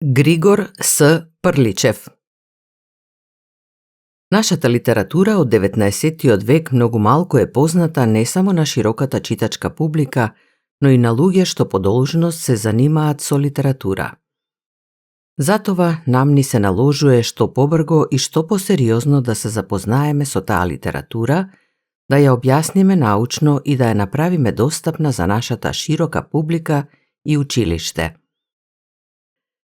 Григор С. Прличев. Нашата литература од 19-тиот век многу малку е позната не само на широката читачка публика, но и на луѓе што по должност се занимаат со литература. Затова нам ни се наложува што побрго и што посериозно да се запознаеме со таа литература, да ја објасниме научно и да ја направиме достапна за нашата широка публика и училиште.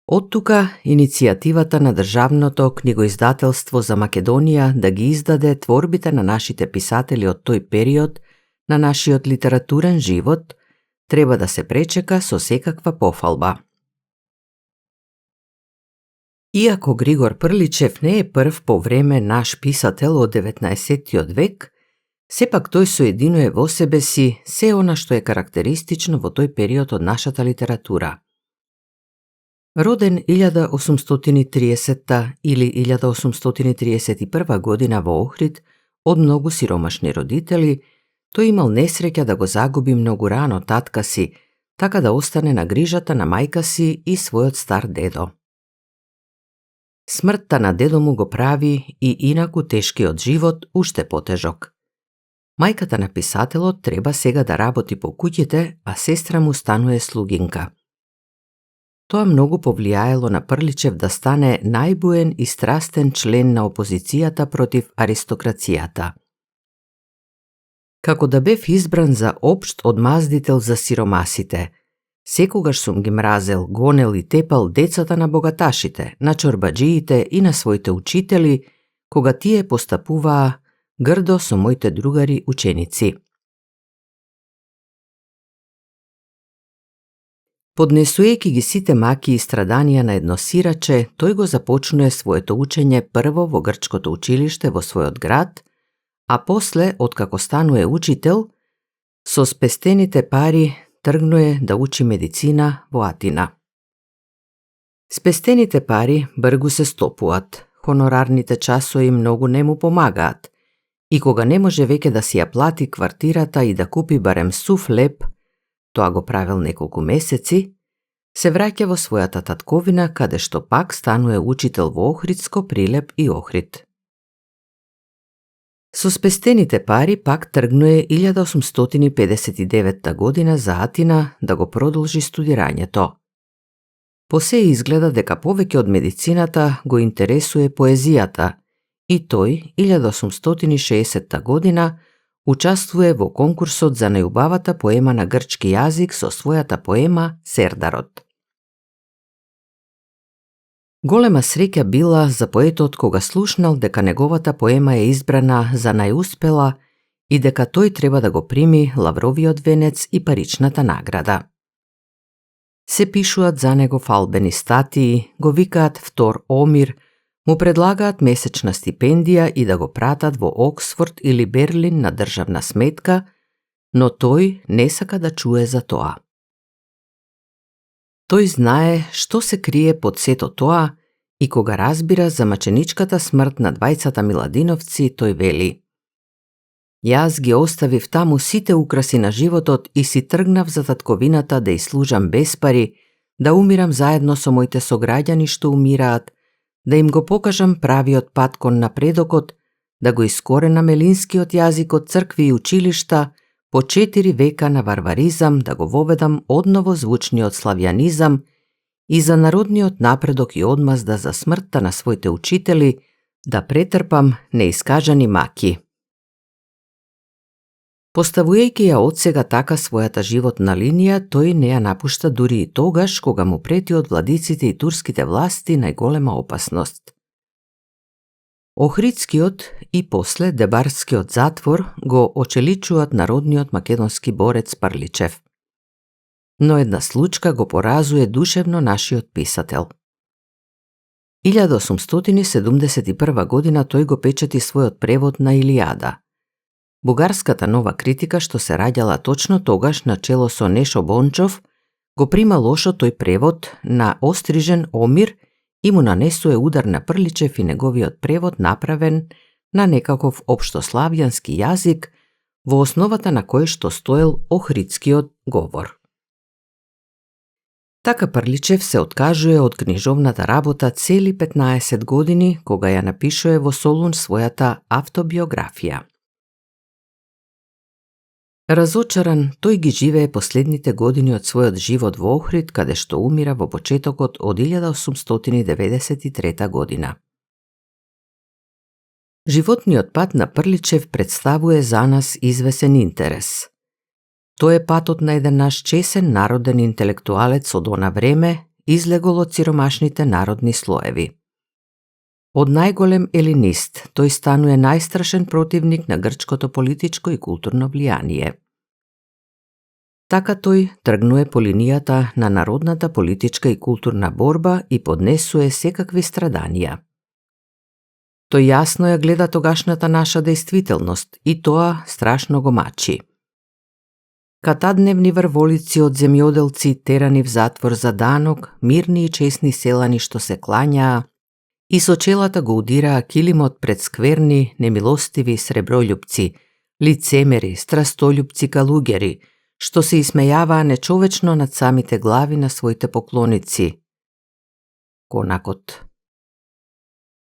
Од тука иницијативата на Државното книгоиздателство за Македонија да ги издаде творбите на нашите писатели од тој период на нашиот литературен живот треба да се пречека со секаква пофалба. Иако Григор Прличев не е прв по време наш писател од 19-тиот век, сепак тој соединува во себе си се она што е карактеристично во тој период од нашата литература. Роден 1830 или 1831 година во Охрид од многу сиромашни родители, тој имал несреќа да го загуби многу рано татка си, така да остане на грижата на мајка си и својот стар дедо. Смртта на дедо му го прави и инаку тешкиот живот уште потежок. Мајката на писателот треба сега да работи по куќите, а сестра му станува слугинка. Тоа многу повлијаело на Прличев да стане најбуен и страстен член на опозицијата против аристокрацијата. Како да бев избран за општ одмаздител за сиромасите, секогаш сум ги мразел, гонел и тепал децата на богаташите, на чорбаџиите и на своите учители, кога тие постапуваа грдо со моите другари ученици. Поднесувајќи ги сите маки и страданија на едно сираче, тој го започнува своето учење прво во грчкото училиште во својот град, а после, откако станува учител, со спестените пари тргнува да учи медицина во Атина. Спестените пари бргу се стопуат, хонорарните часови многу не му помагаат, и кога не може веќе да си ја плати квартирата и да купи барем сув леп, тоа го правел неколку месеци, се враќа во својата татковина, каде што пак станува учител во Охридско, Прилеп и Охрид. Со спестените пари пак тргнува 1859 година за Атина да го продолжи студирањето. По се изгледа дека повеќе од медицината го интересува поезијата и тој 1860 година учествува во конкурсот за најубавата поема на грчки јазик со својата поема Сердарот. Голема среќа била за поетот кога слушнал дека неговата поема е избрана за најуспела и дека тој треба да го прими Лавровиот венец и паричната награда. Се пишуваат за него фалбени статии, го викаат втор Омир, му предлагаат месечна стипендија и да го пратат во Оксфорд или Берлин на државна сметка, но тој не сака да чуе за тоа. Тој знае што се крие под сето тоа и кога разбира за маченичката смрт на двајцата Миладиновци, тој вели: Јас ги оставив таму сите украси на животот и си тргнав за татковината да служам без пари, да умирам заедно со моите сограѓани што умираат, да им го покажам правиот пат кон напредокот, да го искоренам елинскиот јазик од цркви и училишта, по 4 века на варваризам да го воведам одново звучниот славјанизам и за народниот напредок и одмазда за смртта на своите учители да претрпам неискажани маки. Поставувајќи ја од сега така својата животна линија, тој не ја напушта дури и тогаш кога му прети од владиците и турските власти најголема опасност. Охридскиот и после Дебарскиот затвор го очеличуваат народниот македонски борец Прличев. Но една случка го поразуе душевно нашиот писател. 1871 година тој го печати својот превод на Илијада. Бугарската нова критика што се раѓала точно тогаш на чело со Нешо Бончов го прима лошо тој превод на Острижен Омир и му нанесува удар на Прличев и неговиот превод направен на некаков општославјански јазик во основата на кој што стоел охридскиот говор. Така Прличев се откажува од книжовната работа цели 15 години, кога ја напишува во Солун својата автобиографија. Разочаран, тој ги живее последните години од својот живот во Охрид, каде што умира во почетокот од 1893 година. Животниот пат на Прличев представува за нас извесен интерес. Тој е патот на еден наш чесен народен интелектуалец од она време, излегол од сиромашните народни слоеви. Од најголем елинист, тој станува најстрашен противник на грчкото политичко и културно влијание. Така тој тргнува по линијата на народната политичка и културна борба и поднесува секакви страданија. Тој јасно ја гледа тогашната наша действителност и тоа страшно го мачи. Катадневни врволици од земјоделци терани в затвор за данок, мирни и честни селани што се клањаа, и со челата го удираа килимот пред скверни, немилостиви среброљупци, лицемери, страстолюбци калуѓери, што се исмејаваа нечовечно над самите глави на своите поклоници. Конакот.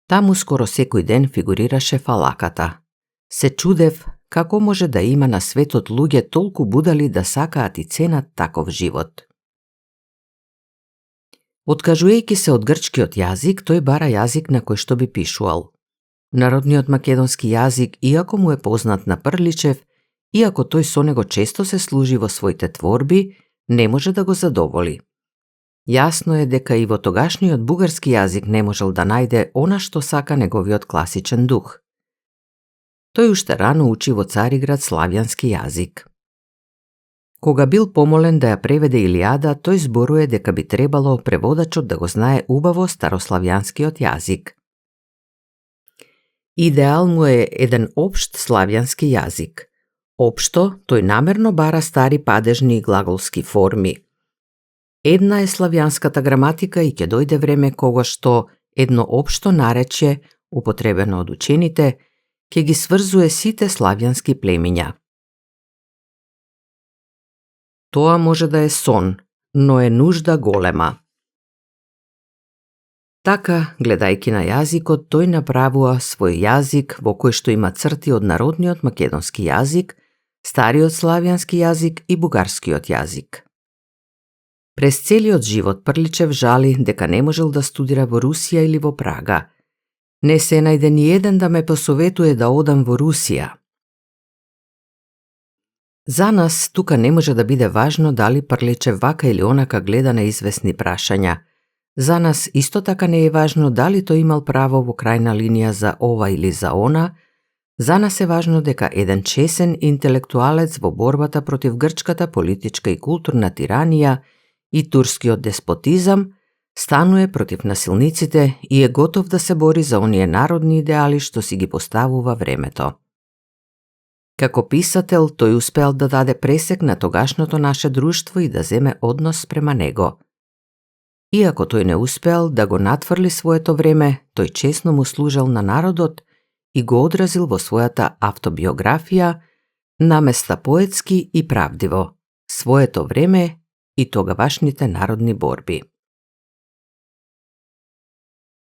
Таму скоро секој ден фигурираше фалаката. Се чудев како може да има на светот луѓе толку будали да сакаат и ценат таков живот. Откажувајќи се од грчкиот јазик, тој бара јазик на кој што би пишувал. Народниот македонски јазик, иако му е познат на Прличев, иако тој со него често се служи во своите творби, не може да го задоволи. Јасно е дека и во тогашниот бугарски јазик не можел да најде она што сака неговиот класичен дух. Тој уште рано учи во Цариград славјански јазик. Кога бил помолен да ја преведе Илијада, тој зборува дека би требало преводачот да го знае убаво старославјанскиот јазик. Идеал му е еден општ славјански јазик. Општо, тој намерно бара стари падежни и глаголски форми. Една е славјанската граматика и ќе дојде време кога што едно општо наречје, употребено од учените, ќе ги сврзуе сите славјански племиња. Тоа може да е сон, но е нужда голема. Така, гледајќи на јазикот, тој направува свој јазик во кој што има црти од народниот македонски јазик, стариот славјански јазик и бугарскиот јазик. През целиот живот Прличев жали дека не можел да студира во Русија или во Прага. Не се најде ни еден да ме посоветуе да одам во Русија. За нас тука не може да биде важно дали Прличев вака или онака гледа на известни прашања. За нас исто така не е важно дали тој имал право во крајна линија за ова или за она. За нас е важно дека еден чесен интелектуалец во борбата против грчката политичка и културна тиранија и турскиот деспотизам станува против насилниците и е готов да се бори за оние народни идеали што си ги поставува времето. Како писател, тој успеал да даде пресек на тогашното наше друштво и да земе однос према него. Иако тој не успеал да го натврли своето време, тој честно му служел на народот и го одразил во својата автобиографија наместа поетски и правдиво, своето време и тогавашните народни борби.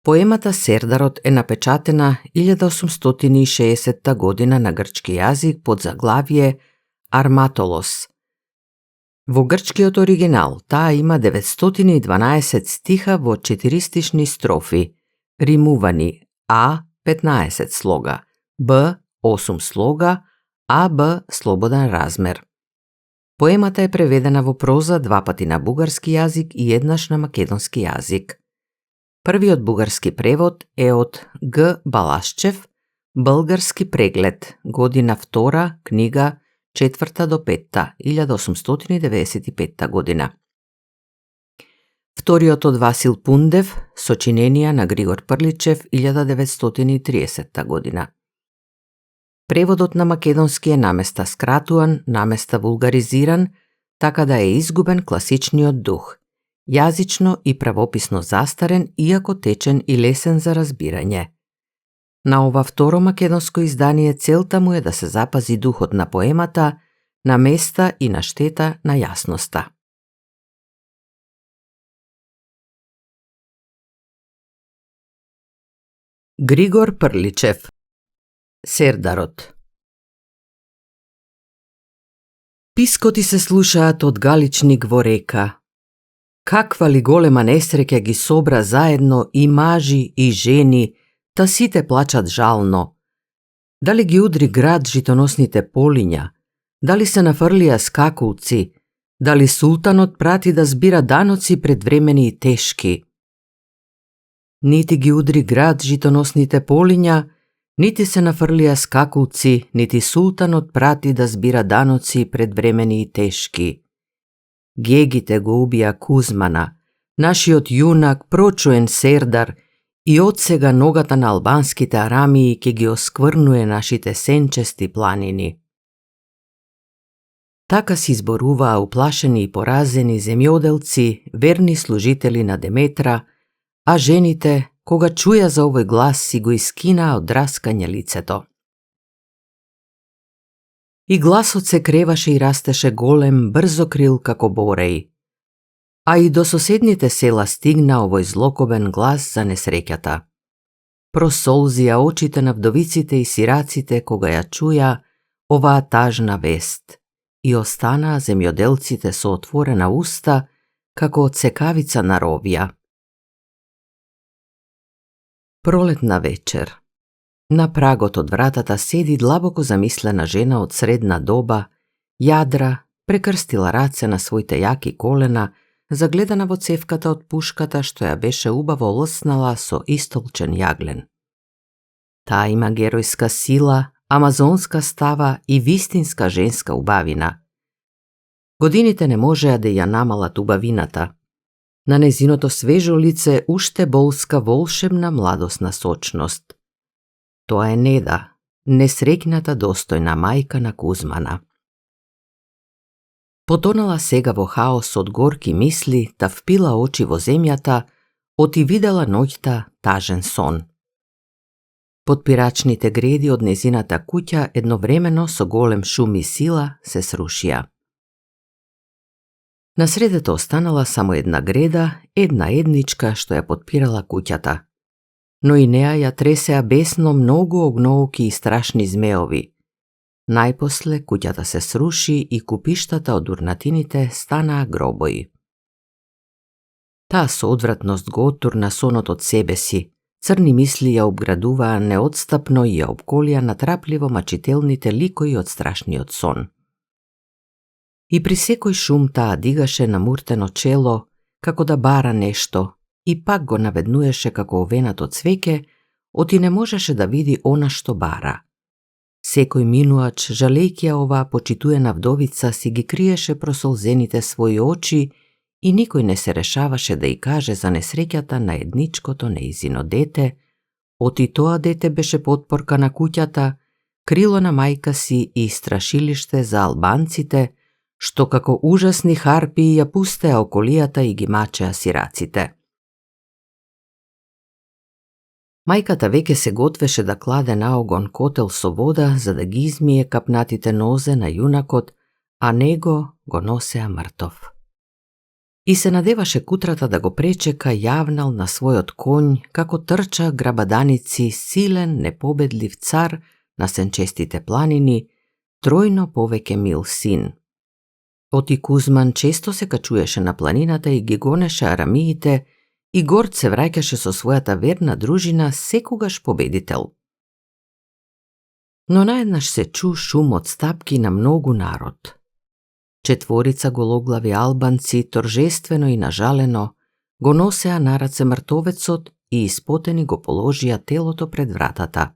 Поемата Сердарот е напечатена 1860 година на грчки јазик под заглавие Арматолос. Во грчкиот оригинал таа има 912 стиха во 4-стишни строфи, римувани А 15 слога, Б 8 слога, АБ слободен размер. Поемата е преведена во проза 2 пати на бугарски јазик и еднаш на македонски јазик. Првиот бугарски превод е од Г. Балашчев, Български преглед, година 2, книга 4 до 5, 1895 година. Вториот од Васил Пундев, сочиненија на Григор Прличев, 1930 година. Преводот на македонски е наместа скратуван, наместа вулгаризиран, така да е изгубен класичниот дух. Јазично и правописно застарен, иако течен и лесен за разбирање. На ова второ македонско издание целта му е да се запази духот на поемата, на места и на штета на јасноста. Григор Прличев. Сердарот. Пискоти се слушаат од галичник во река. Каква ли голема несреќа ги собра заедно и мажи и жени, та сите плачат жално. Дали ги удри град житоносните полиња, дали се нафрлија скакулци, дали султанот прати да збира даноци предвремени и тешки. Нити ги удри град житоносните полиња, нити се нафрлија скакулци, нити султанот прати да збира даноци предвремени и тешки. Гегите го убија Кузмана, нашиот јунак, прочуен Сердар, и одсега ногата на албанските арамии ќе ги оскврнуе нашите сенчести планини. Така си зборуваа уплашени и поразени земјоделци, верни служители на Деметра, а жените, кога чуја за овој глас, си го искинаа од драскање лицето. И гласот се креваше и растеше голем, брзокрил како бореј. А и до соседните села стигна овој злокобен глас за несреќата. Просолзија очите на вдовиците и сираците кога ја чуја оваа тажна вест и останаа земјоделците со отворена уста како од секавица на ровја. Пролетна вечер. На прагот од вратата седи длабоко замислена жена од средна доба, јадра, прекрстила раце на своите јаки колена, загледана во цевката од пушката што ја беше убаво лснала со истолчен јаглен. Таа има геројска сила, амазонска става и вистинска женска убавина. Годините не можеа да ја намалат убавината. На незиното свежо лице уште болска волшебна младосна сочност. Тоа е Неда, несреќната достојна мајка на Кузмана. Потонала сега во хаос од горки мисли, та впила очи во земјата, оти видела ноќта тажен сон. Подпирачните греди од незината куќа едновремено со голем шум и сила се срушија. На средето останала само една греда, една едничка што ја подпирала куќата. Но и неа ја тресеа бесно многу огнооки и страшни змеови. Најпосле куќата се сруши и купиштата од урнатините станаа гробои. Таа со одвратност го оттурна сонот од себе си. Црни мисли ја обградуваа неотстапно и ја обколија натрапливо мачителните ликои од страшниот сон. И при секој шум таа дигаше намуртено чело, како да бара нешто, и пак го наведнуеше како овенато цвеќе, оти не можеше да види она што бара. Секој минуач, жалејќи ја оваа почитуена вдовица, си ги криеше просолзените своји очи и никој не се решаваше да ја каже за несреќата на едничкото неизино дете, оти тоа дете беше потпорка на куќата, крило на мајка си и страшилиште за албанците, што како ужасни харпии ја пустеа околијата и ги мачеа сираците. Мајката веќе се готвеше да кладе на огон котел со вода за да ги измие капнатите нозе на јунакот, а него го носеа мртов. И се надеваше кутрата да го пречека јавнал на својот конј, како трча грабаданици силен, непобедлив цар на сенчестите планини, тројно повеќе мил син. Оти Кузман често се качуеше на планината и ги гонеше арамиите, и горд се враќаше со својата верна дружина секогаш победител. Но наеднаш се чу шум од стапки на многу народ. Четворица гологлави албанци, торжествено и нажалено, го носеа на раце мртовецот и испотени го положија телото пред вратата.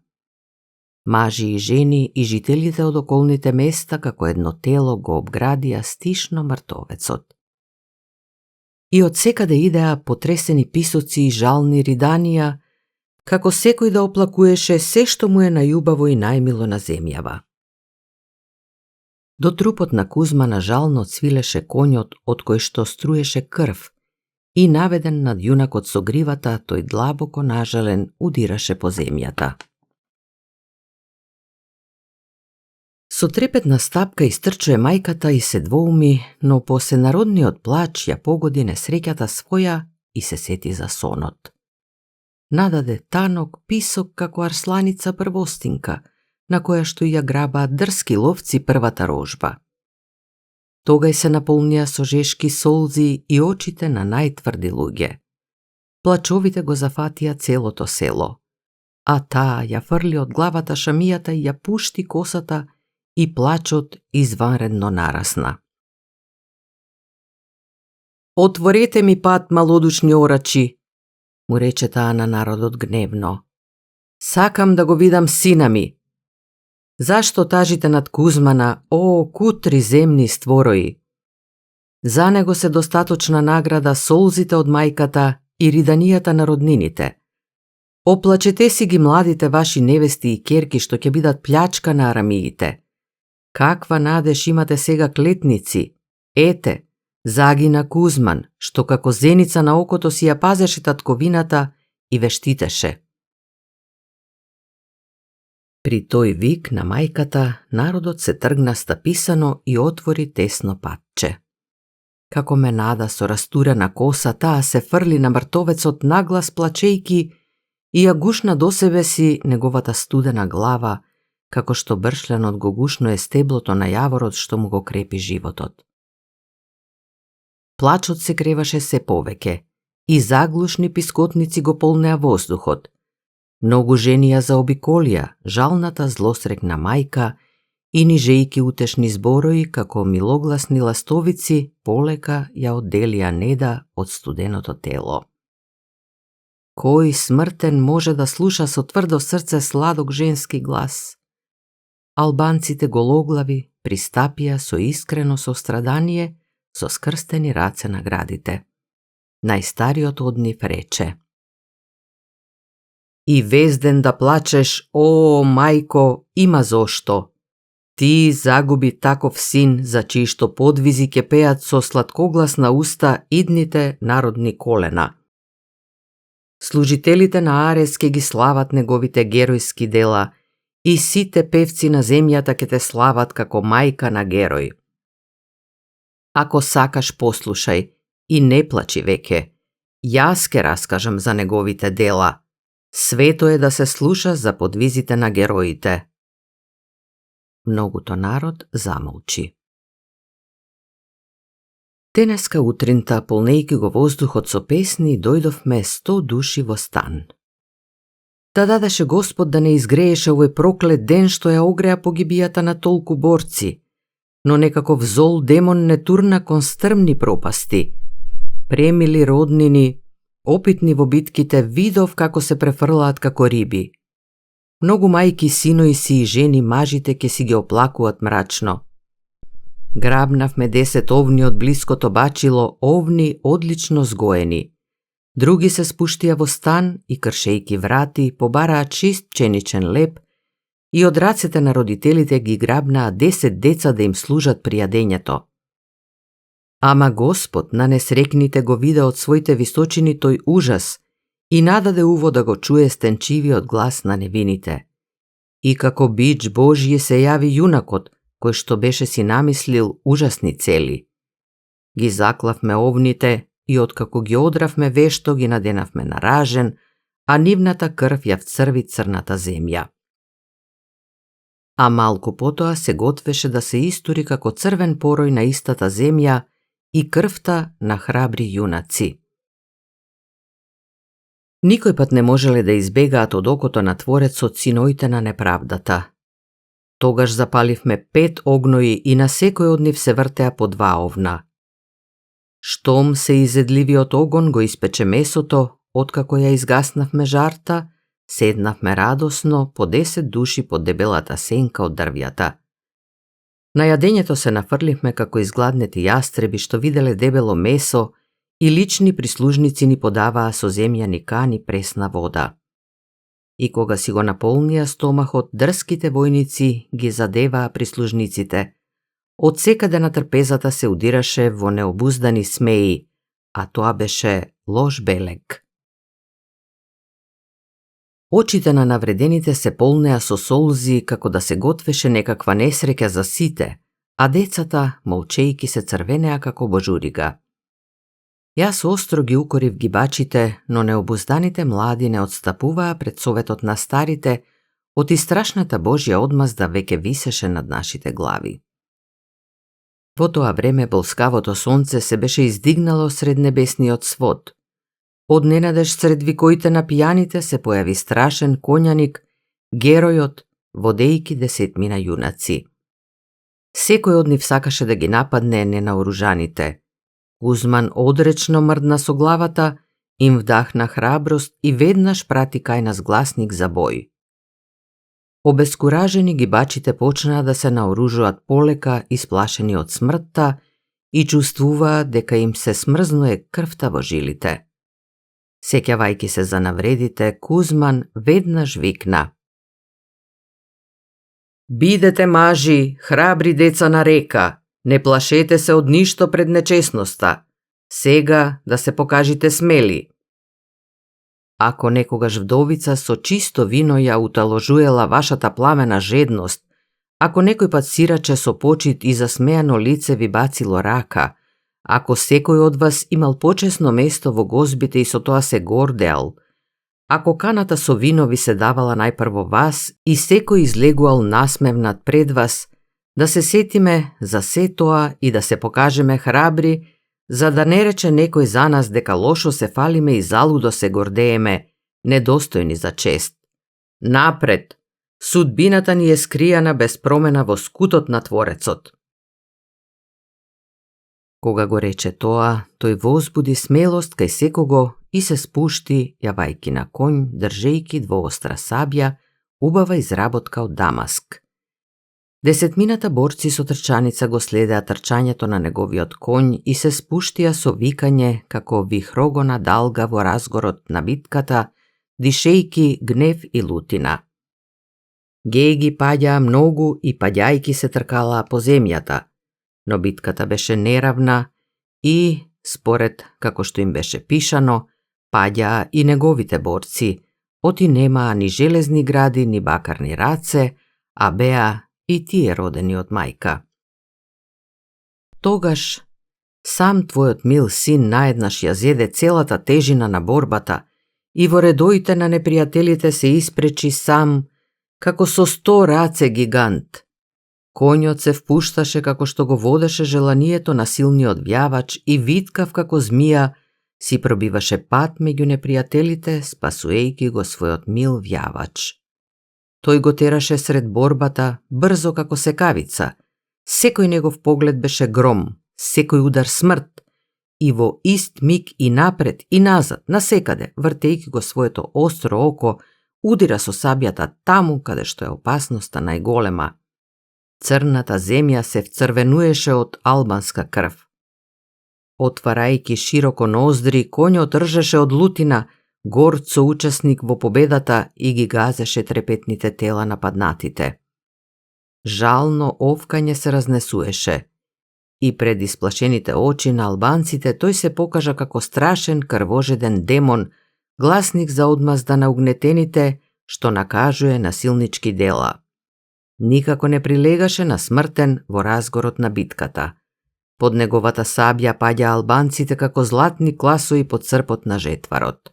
Мажи и жени и жителите од околните места како едно тело го обградија стишно мртовецот. И од секаде идеа потресени писоци и жални риданија, како секој да оплакуеше се што му е најубаво и најмило на земјава. До трупот на Кузмана жално цвилеше конјот од кој што струеше крв и наведен над јунакот со гривата, тој длабоко нажален удираше по земјата. Со трепетна стапка истрчуе мајката и се двоуми, но по сенародниот плач ја погоди несреќата своја и се сети за сонот. нададе танок писок како арсланица првостинка, на која што ја грабаат дрски ловци првата рожба. Тогај се наполнија со жешки солзи и очите на најтврди луѓе. Плачовите го зафатија целото село, а таа ја фрли од главата шамијата и ја пушти косата и плачот изванредно нарасна. Отворете ми пат, малодушни орачи, му рече таа на народот гневно. Сакам да го видам сина ми. Зашто тажите над Кузмана, о, кутри земни створои? За него се достаточна награда солзите од мајката и риданијата на роднините. Оплачете си ги младите ваши невести и керки што ќе бидат плячка на арамиите. Каква надеж имате сега клетници? Ете, загина Кузман, што како зеница на окото си ја пазеше татковината и ве штитеше. При тој вик на мајката, народот се тргна стаписано и отвори тесно патче. Како менада со растурена коса, таа се фрли на мртовецот наглас плачејки и ја гушна до себе си неговата студена глава, како што бршленот го гушно е стеблото на јаворот што му го крепи животот. Плачот се креваше се повеќе и заглушни пискотници го полнеа воздухот. Многу жени ја заобиколија жалната злосрекна мајка и нижејки утешни зборои како милогласни ластовици полека ја одделија неда од студеното тело. Кој смртен може да слуша со тврдо срце сладок женски глас? Албанците гологлави пристапија со искрено сострадание, со скрстени раце на градите. Најстариот од нив рече: И везден да плачеш, о, мајко, има зошто. Ти загуби таков син, за чии што подвизи ќе пеат со сладкогласна уста идните народни колена. Служителите на Арес ќе ги слават неговите геројски дела и сите певци на земјата ќе те слават како мајка на герој. Ако сакаш, послушај и не плачи веќе. Јас ке раскажам за неговите дела. Свето е да се слуша за подвизите на героите. Многуто народ замолчи. Денеска утринта, полнејќи го воздухот со песни, дојдовме 100 души во стан. Да дадеше Господ да не изгрееше овој проклет ден што ја огреа погибијата на толку борци, но некаков зол демон не турна кон стрмни пропасти. Премили роднини, опитни во битките, видов како се префрлаат како риби. Многу мајки, синои си и жени, мажите ке си ги оплакуваат мрачно. Грабнавме 10 овни од блиското бачило, овни одлично згоени. Други се спуштија во стан и кршејки врати, побараа чист пченичен леп и од рацете на родителите ги грабнаа 10 деца да им служат при јадењето. Ама Господ на несрекните го виде од своите височини тој ужас и нададе уво да го чуе стенчивиот глас на невините. И како бич Божји се јави јунакот, кој што беше си намислил ужасни цели. Ги заклавме овните и откако ги одравме вешто ги наденавме на ражен, а нивната крв ја вцрви црната земја. А малку потоа се готвеше да се истури како црвен порој на истата земја и крвта на храбри јунаци. Никој пат не можеле да избегаат од окото на Творецот синоите на неправдата. Тогаш запаливме 5 огнои и на секој од нив се вртеа по 2 овна. Штом се изедливиот огон го испече месото, откако ја изгаснавме жарта, седнавме радосно по 10 души под дебелата сенка од дрвјата. На јадењето се нафрливме како изгладнети јастреби што виделе дебело месо и лични прислужници ни подаваа со земјани кани пресна вода. И кога си го наполнија стомахот, дрските војници ги задеваа прислужниците. Од секаде на трпезата се удираше во необуздани смеи, а тоа беше лош белег. Очите на навредените се полнеа со солзи како да се готвеше некаква несреќа за сите, а децата, молчејки, се црвенеа како божурига. Јас остро ги укорив гибачите, но необузданите млади не отстапуваа пред советот на старите, оти страшната Божја одмазда веќе висеше над нашите глави. Во тоа време болскавото сонце се беше издигнало сред небесниот свод. Одненадеж сред викоите на пијаните се појави страшен конјаник, геројот, водејки 10 јунаци. Секој од нив сакаше да ги нападне ненаоружаните. Кузман одречно мрдна со главата, им вдахна храброст и веднаш прати кај нас гласник за бој. Обескуражени гибачите почнаа да се наоружуваат полека, исплашени од смртта и чувствуваат дека им се смрзнуе крвта во жилите. Сеќавајќи се за навредите, Кузман веднаш викна: "Бидете мажи, храбри деца на река, не плашете се од ништо пред нечесноста. Сега да се покажите смели." Ако некогаш вдовица со чисто вино ја уталожуела вашата пламена жедност, ако некој пат сираче со почит и засмеано лице ви бацило рака, ако секој од вас имал почесно место во гозбите и со тоа се гордеал, ако каната со вино ви се давала најпрво вас и секој излегувал насмевнат пред вас, да се сетиме за се тоа и да се покажеме храбри, за да не рече некој за нас дека лошо се фалиме и залудо се гордееме, недостојни за чест. Напред, судбината ни е скријана без промена во скутот на Творецот. Кога го рече тоа, тој возбуди смелост кај секого и се спушти, јавајки на конј, држејки двоостра сабја, убава изработка од Дамаск. 10 борци со трчаница го следеа трчањето на неговиот конј и се спуштија со викање како вихрогона далга во разгорот на битката, дишејки гнев и лутина. Гејги паѓаа многу и паѓајки се тркалаа по земјата, но битката беше неравна и, според како што им беше пишано, паѓаа и неговите борци, оти немаа ни железни гради, ни бакарни раце, а беа и тие родени од мајка. Тогаш, сам твојот мил син наеднаш ја зеде целата тежина на борбата и во редоите на непријателите се испречи сам, како со 100 раце гигант. Конјот се впушташе како што го водеше желанието на силниот вјавач и виткав како змија си пробиваше пат меѓу непријателите, спасуејќи го својот мил вјавач. Тој го тераше сред борбата, брзо како секавица. Секој негов поглед беше гром, секој удар смрт, и во ист миг и напред и назад, насекаде, вртејќи го своето остро око, удира со сабјата таму каде што е опасноста најголема. Црната земја се вцрвенуеше од албанска крв. Отварајќи широко ноздри, конјот ржеше од лутина, горд соучесник во победата и ги газеше трепетните тела на паднатите. Жално овкање се разнесуеше и пред исплашените очи на албанците тој се покажа како страшен крвожеден демон, гласник за одмазда на угнетените, што накажува насилнички дела. Никако не прилегаше на смртен во разгорот на битката. Под неговата сабја паѓа албанците како златни класои под црпот на жетварот.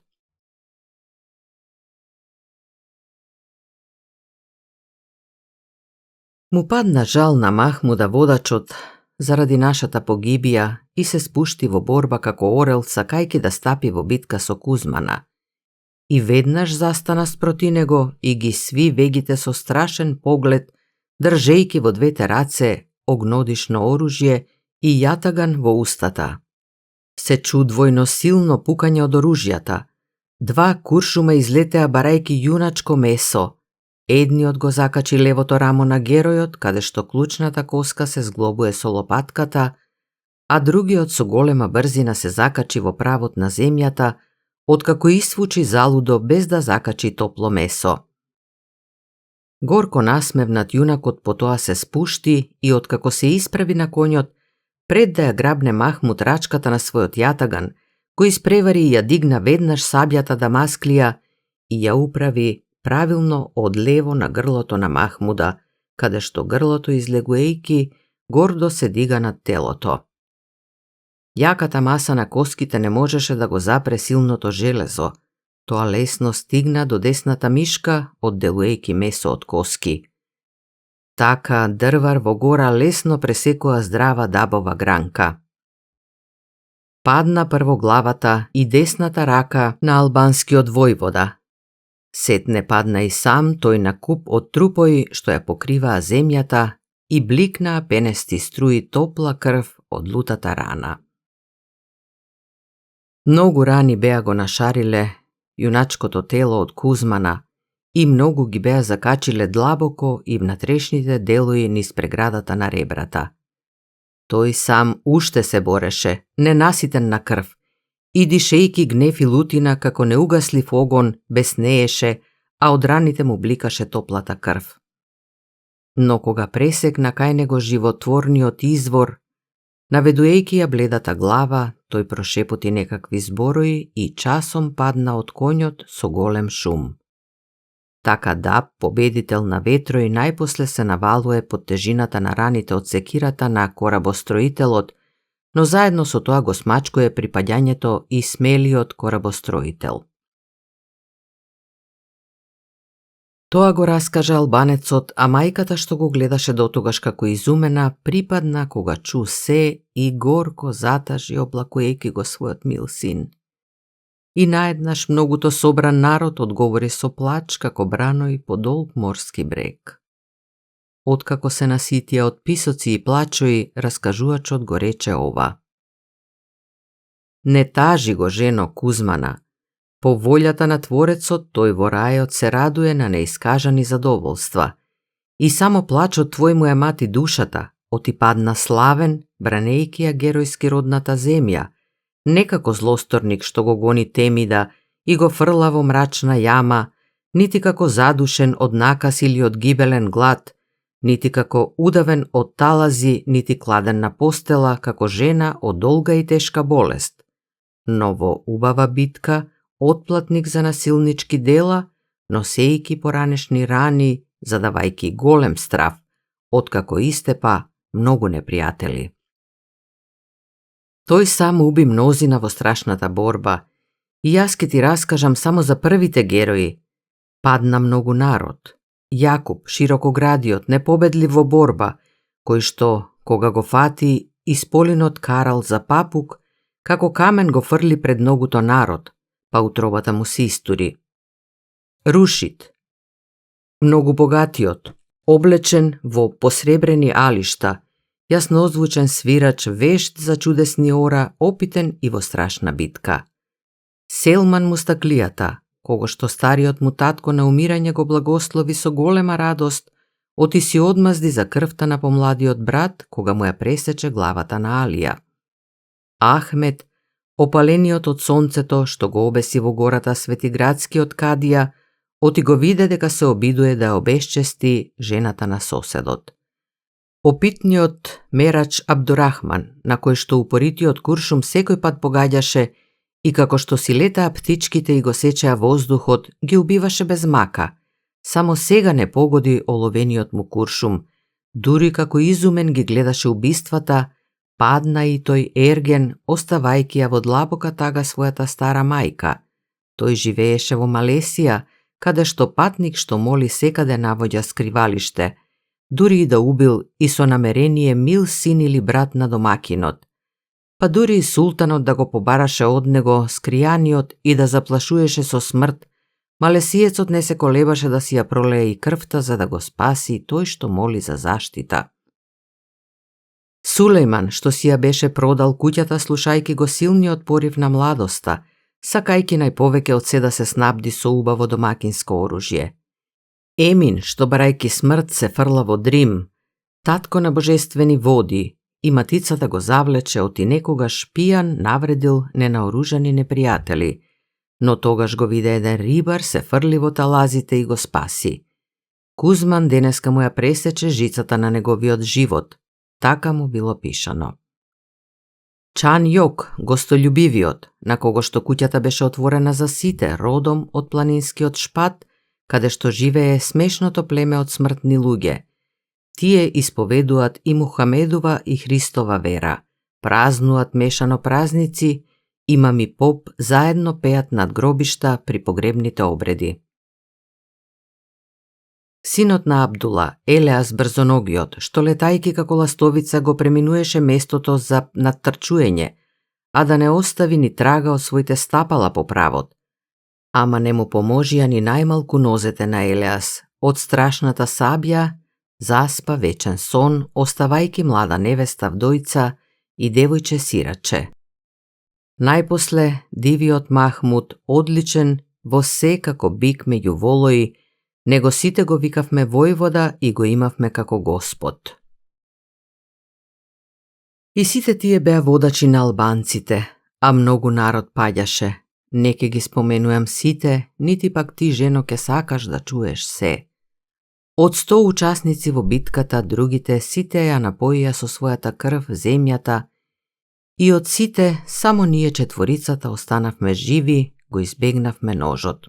Му падна жал на Махмуда водачот заради нашата погибија и се спушти во борба како орел, сакајки да стапи во битка со Кузмана. И веднаш застана спроти него и ги сви вегите со страшен поглед, држејки во двете раце огнодишно оружје и јатаган во устата. Се чу двојно силно пукање од оружјата. 2 куршума излетеа барајки јуначко месо. Едниот го закачи левото рамо на геројот, каде што клучната коска се зглобуе со лопатката, а другиот со голема брзина се закачи во правот на земјата, откако исвучи залудо без да закачи топло месо. Горко насмевнат јунакот потоа се спушти и откако се исправи на конјот, пред да ја грабне Махмуд рачката на својот јатаган, кој испревари и ја дигна веднаш сабјата Дамасклија и ја управи правилно од лево на грлото на Махмуда, каде што грлото излегуејки гордо се дига над телото. Јаката маса на коските не можеше да го запре силното железо. Тоа лесно стигна до десната мишка, одделувајќи месо од коски. Така дрвар во гора лесно пресекува здрава дабова гранка. Падна прво главата и десната рака на албанскиот војвода. Сетне падна и сам тој на куп од трупои што ја покриваа земјата и бликнаа пенести струи топла крв од лутата рана. Многу рани беа го нашариле јуначкото тело од Кузмана и многу ги беа закачиле длабоко и внатрешните делои низ преградата на ребрата. Тој сам уште се бореше, ненаситен на крв, и дишејки гнев и лутина како неугаслив огон, беснееше, а од раните му бликаше топлата крв. Но кога пресекна кај него животворниот извор, наведувајќи ја бледата глава, тој прошепоти некакви зборои и часом падна од конјот со голем шум. Така Даб, победител на ветрои, најпосле се навалуе под тежината на раните од секирата на корабостроителот, но заедно со тоа го смачкуе при паѓањето и смелиот корабостроител. Тоа го раскажа албанецот, а мајката што го гледаше дотогаш како изумена, припадна кога чу се и горко затажи облакувајќи го својот мил син. И наеднаш многуто собран народ одговори со плач како браној по долг морски брег. Откако се наситија од писоци и плачои, раскажувачот го рече ова. Не тажи го, жено Кузмана. По волјата на Творецот, тој во рајот се радуе на неискажани задоволства. И само плачот твој му ја мати душата, оти падна славен, бранејќи ја геројски родната земја, не како злосторник што го гони Темида и го фрла во мрачна јама, нити како задушен од наказ или од гибелен глад, нити како удавен од талази, нити кладен на постела, како жена од долга и тешка болест, но во убава битка, отплатник за насилнички дела, носејки поранешни рани, задавајки голем страв, откако истепа многу непријатели. Тој сам уби мнозина во страшната борба, и јас ке ти раскажам само за првите герои. Падна многу народ. Јакуб, широкоградиот, непобедлив во борба, кој што, кога го фати, исполинот карал за папук, како камен го фрли пред многуто народ, па утробата му се истури. Рушит, многу богатиот, облечен во посребрени алишта, јаснозвучен свирач, вешт за чудесни ора, опитен и во страшна битка. Селман Мустаклијата, кого што стариот му татко на умирање го благослови со голема радост, оти си одмазди за крвта на помладиот брат, кога му ја пресече главата на Алија. Ахмед, опалениот од сонцето, што го обеси во гората Светиградскиот кадија, оти го виде дека се обидуе да ја обесчести жената на соседот. Опитниот мерач Абдурахман, на кој што упоритиот куршум секој пат погаѓаше и како што си летаа птичките и го сечеа воздухот, ги убиваше без мака. Само сега не погоди оловениот му куршум, дури како изумен ги гледаше убиствата, падна и тој Ерген, оставајќи ја во длабока тага својата стара мајка. Тој живееше во Малесија, каде што патник што моли секаде навоѓа скривалиште, дури и да убил и со намерение мил син или брат на домакинот. Па дури и султанот да го побараше од него скријаниот и да заплашуеше со смрт, малесиецот не се колебаше да си ја пролее и крвта за да го спаси тој што моли за заштита. Сулејман, што си ја беше продал куќата слушајки го силниот порив на младоста, сакајки најповеќе од се да се снабди со убаво домакинско оружје. Емин, што барајки смрт се фрла во Дрим, татко на божествени води, и матицата го завлече оти некогаш пијан навредил ненаоружани непријатели, но тогаш го виде еден рибар се фрли во талазите и го спаси. Кузман денеска му ја пресече жицата на неговиот живот, така му било пишано. Чан Јок, гостолюбивиот, на кого што куќата беше отворена за сите, родом од планинскиот Шпат, каде што живее смешното племе од смртни луѓе. Тие исповедуваат и Мухамедова и Христова вера, празнуат мешано празници и мами и поп заедно пеат над гробишта при погребните обреди. Синот на Абдула, Елеас Брзоногиот, што летајки како ластовица го преминуеше местото за надтрчуење, а да не остави ни трага од своите стапала по правот. Ама не му поможија ни најмалку нозете на Елеас. Од страшната сабја заспа вечен сон, оставајки млада невеста вдојца и девојче сираче. Најпосле, дивиот Махмуд, одличен во се како бик меѓу волои, него сите го викавме војвода и го имавме како господ. И сите тие беа водачи на албанците, а многу народ паѓаше. Не ке ги споменувам сите, нити пак ти, жено, ке сакаш да чуеш се. Од 100 учасници во битката, другите сите ја напоија со својата крв земјата и од сите само ние четворицата останавме живи, го избегнавме ножот.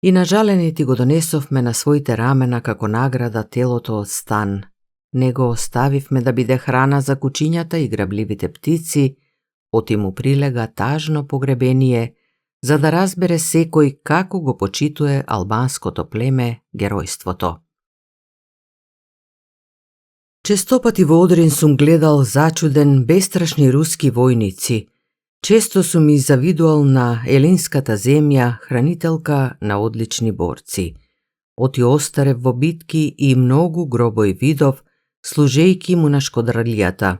И на жалените го донесовме на своите рамена како награда телото од стан. Не го оставивме да биде храна за кучињата и грабливите птици, оти му прилега тажно погребение, за да разбере секој како го почитуе албанското племе геројството. Често пати во Одрин сум гледал зачуден бестрашни руски војници. Често сум и завидувал на елинската земја, хранителка на одлични борци. Оти остарев во битки и многу гробој видов, служејки му на шкодралијата.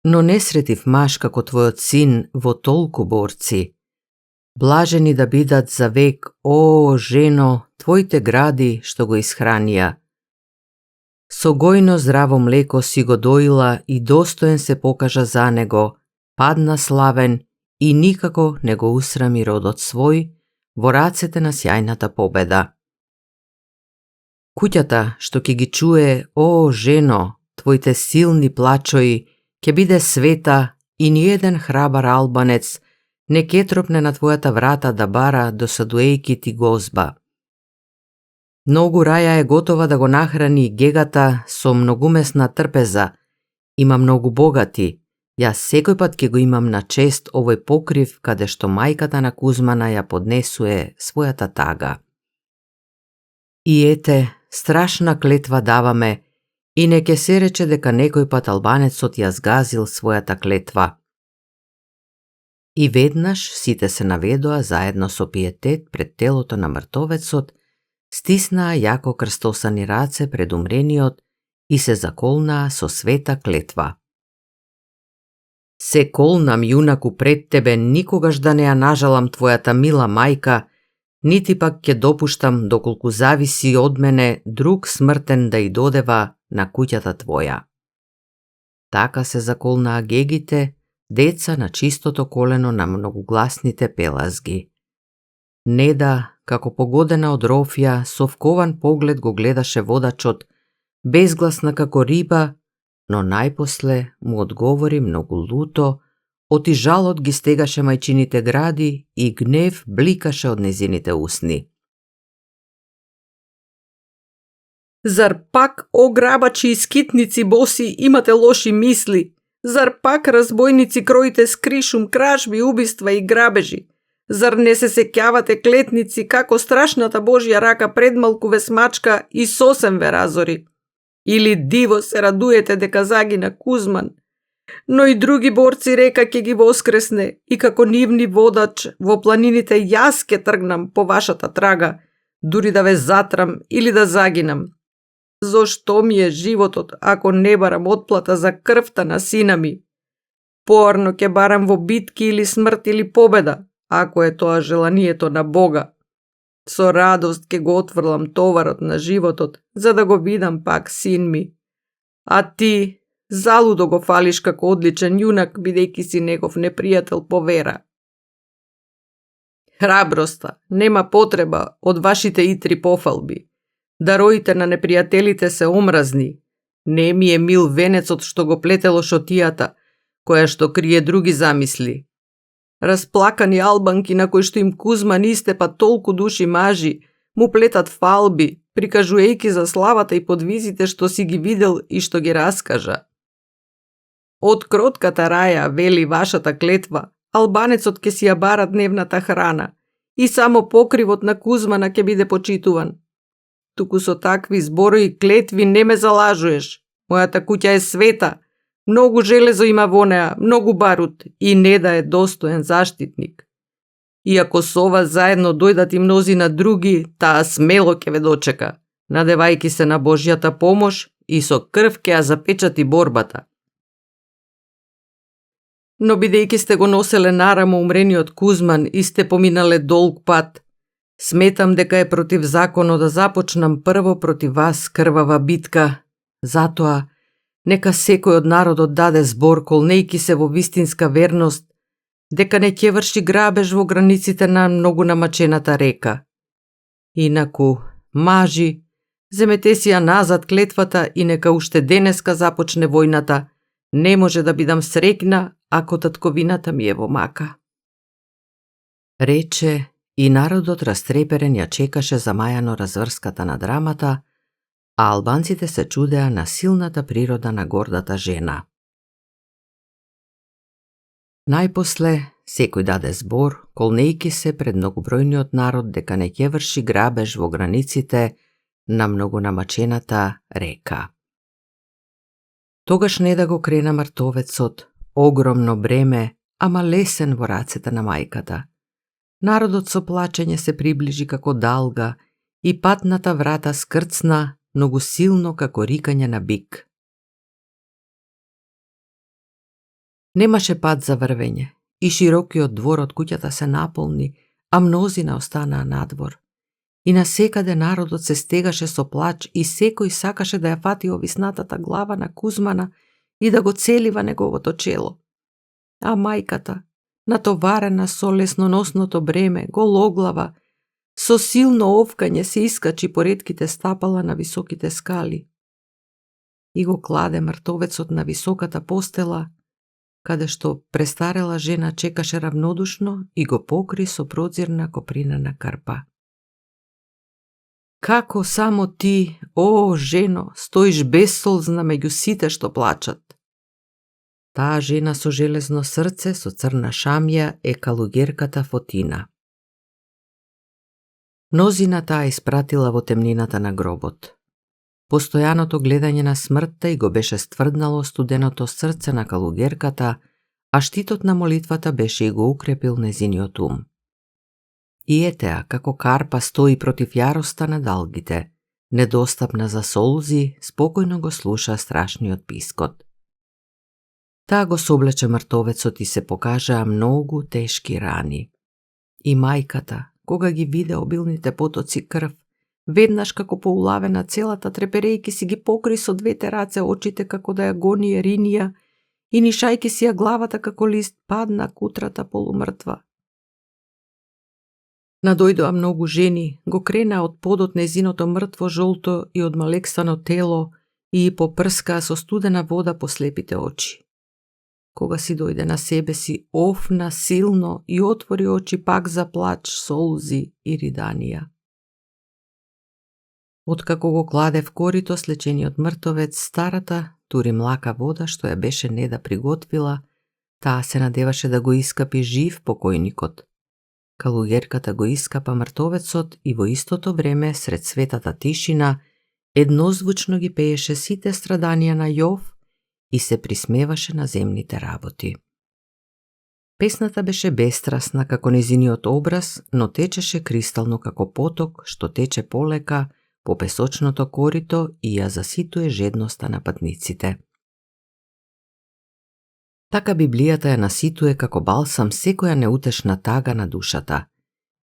Но не сретив маж како твојот син во толку борци. Блажени да бидат за век, о, жено, твоите гради што го исхранија. Со гојно здраво млеко си го доила и достоен се покажа за него, падна славен и никако не го усрами родот свој во рацете на сјајната победа. Куќата што ќе ги чуе, о, жено, твоите силни плачои, ќе биде света и ниеден храбар албанец не ке тропне на твојата врата да бара досадуејки ти гозба. Многу раја е готова да го нахрани гегата со многумесна трпеза, има многу богати. Јас секој пат ќе го имам на чест овој покрив каде што мајката на Кузмана ја поднесуе својата тага. И ете, страшна клетва даваме, и не ке се рече дека некој пат албанецот ја згазил својата клетва. И веднаш сите се наведоа заедно со пиетет пред телото на мртовецот, стиснаа јако крстосани раце пред умрениот и се заколнаа со света клетва. Се колнам, јунаку, пред тебе, никогаш да не ја нажалам твојата мила мајка, нити пак ќе допуштам, доколку зависи од мене, друг смртен да и додева на куќата твоја. Така се заколнаа гегите, деца на чистото колено на многогласните пелазги. Неда, како погодена од рофја, со вкован поглед го гледаше водачот, безгласна како риба, но најпосле му одговори многу луто, оти жалот ги стегаше мајчините гради и гнев бликаше од незините усни. Зар пак, о грабачи и скитници боси, имате лоши мисли? Зар пак, разбойници, кроите с кришум, кражби, убиства и грабежи? Зар не се сеќавате, клетници, како страшната Божја рака предмалку ве смачка и сосем ве разори? Или диво се радуете дека загина Кузман? Но и други борци река ќе ги воскресне и како нивни водач во планините јас ќе тргнам по вашата трага, дури да ве затрам или да загинам. Зошто ми е животот ако не барам отплата за крвта на сина ми? Поарно ќе барам во битки или смрт или победа, ако е тоа желанието на Бога. Со радост ќе го отврлам товарот на животот, за да го видам пак син ми. А ти, залудо го фалиш како одличен јунак, бидејќи си негов непријател по вера. Храброста, нема потреба од вашите итри пофалби. Дароите на непријателите се омразни. Не ми е мил венецот што го плетело шотијата, која што крие други замисли. Расплакани албанки на кои што им Кузман истепа толку души мажи, му плетат фалби, прикажуејќи за славата и подвизите што си ги видел и што ги раскажа. Од кротката раја, вели вашата клетва, албанецот ќе си ја бара дневната храна и само покривот на Кузмана ќе биде почитуван. Туку со такви зборови и клетви не ме залажуеш. Мојата куќа е света, многу железо има во неа, многу барут и не да е достоен заштитник. Иако со ова заедно дојдат и мнозина други, таа смело ќе ве дочека, надевајќи се на Божјата помош и со крв ќе ја запечати борбата. Но бидејќи сте го носеле нарамо умрениот Кузман и сте поминале долг пат, сметам дека е против законот да започнам прво против вас крвава битка. Затоа, нека секој од народот даде збор колнејќи се во вистинска верност, дека не ќе врши грабеж во границите на многу намачената река. Инаку, мажи, земете си ја назад клетвата и нека уште денеска започне војната. Не може да бидам среќна ако татковината ми е во мака. Рече и народот растреперен ја чекаше замајано разврската на драмата, а албанците се чудеа на силната природа на гордата жена. Најпосле, секој даде збор, колнејќи се пред многобројниот народ дека не ќе врши грабеж во границите на многонамачената река. Тогаш не да го крена мртовецот, огромно бреме, ама лесен во рацете на мајката. Народот со плачење се приближи како далга и патната врата скрцна многу силно како рикање на бик. Немаше пат за врвење и широкиот двор од куќата се наполни, а мнозина останаа надвор. И насекаде народот се стегаше со плач и секој сакаше да ја фати овиснатата глава на Кузмана и да го целива неговото чело. А мајката, натоварена со лесноносното бреме, гологлава, со силно овкање се искачи по ретките стапала на високите скали. И го кладе мртовецот на високата постела, каде што престарела жена чекаше равнодушно и го покри со прозирна копринена карпа. Како само ти, о, жено, стоиш безсолзна меѓу сите што плачат. Таа жена со железно срце, со црна шамја е калугерката Фотина. Мнозина таа испратила во темнината на гробот. Постојаното гледање на смртта и го беше стврднало студеното срце на калугерката, а штитот на молитвата беше и го укрепил незиниот ум. И етеа, како карпа стои против јароста на далгите, недостапна за солзи, спокојно го слуша страшниот пискот. Таа го соблече мртовецот и се покажаа многу тешки рани. И мајката, кога ги виде обилните потоци крв, веднаш како поулавена целата треперејки си ги покри со двете раце очите како да ја гони еринија и нишајки си ја главата како лист падна кутрата полумртва. Надојдоа многу жени, го кренаа од подот незиното мртво жолто и одмалексано тело и попрскаа со студена вода по слепите очи. Кога си дојде на себе си, офна силно и отвори очи пак за плач, солзи и риданија. Откако го кладе в корито слечениот мртовец, старата тури млака вода што ја беше неда приготвила, таа се надеваше да го искапи жив покојникот. Калугерката го искапа мртовецот и во истото време, сред светата тишина, еднозвучно ги пееше сите страданија на Јов и се присмеваше на земните работи. Песната беше бестрасна како незиниот образ, но течеше кристално како поток што тече полека по песочното корито и ја заситуе жедноста на патниците. Така Библијата ја наситуе како балсам секоја неутешна тага на душата.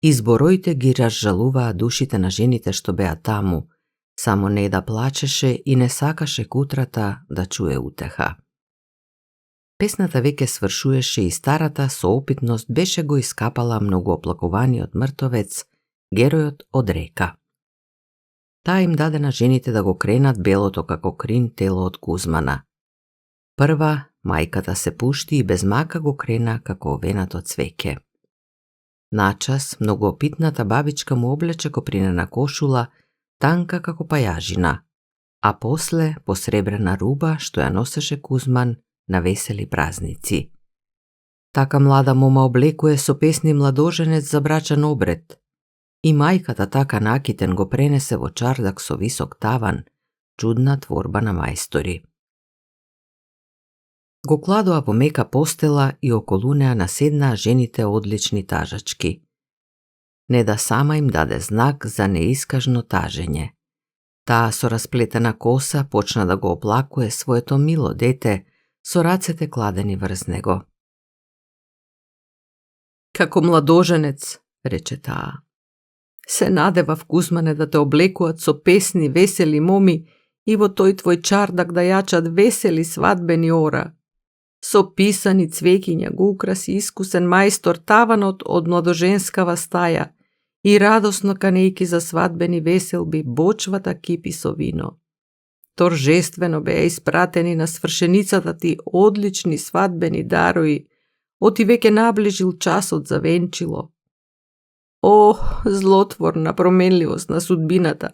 Избороите ги разжалуваа душите на жените што беа таму, само не да плачеше и не сакаше кутрата да чуе утеха. Песната веќе свршуеше и старата со опитност беше го искапала многу оплакуваниот мртовец, геројот од река. Таа им даде на жените да го кренат белото како крин тело од Кузмана. Прва, мајката се пушти и без мака го крена како овенато цвеќе. Начас, многу опитната бабичка му облече копринена кошула, танка како пајажина, а после посребрена руба што ја носеше Кузман на весели празници. Така млада мома облекува со песни младоженец за брачен обред и мајката така накитен го пренесе во чардак со висок таван, чудна творба на мајстори. Го кладоа во мека постела и околу неа наседнаа жените одлични тажачки. Неда сама им даде знак за неискажно тажење. Таа со расплетена коса почна да го оплакуе своето мило дете со рацете кладени врз него. Како младоженец, рече таа, се надевав, Кузмане, да те облекуваат со песни весели моми и во тој твој чардак да јачат весели свадбени ора. Со писани цвеќиња го украси искусен мајстор таванот од младоженскава стаја и радосно канејки за свадбени веселби бочвата кипи со вино. Торжествено беа испратени на свршеницата ти одлични свадбени дарои, оти веќе наближил часот за венчило. О, злотворна променливост на судбината!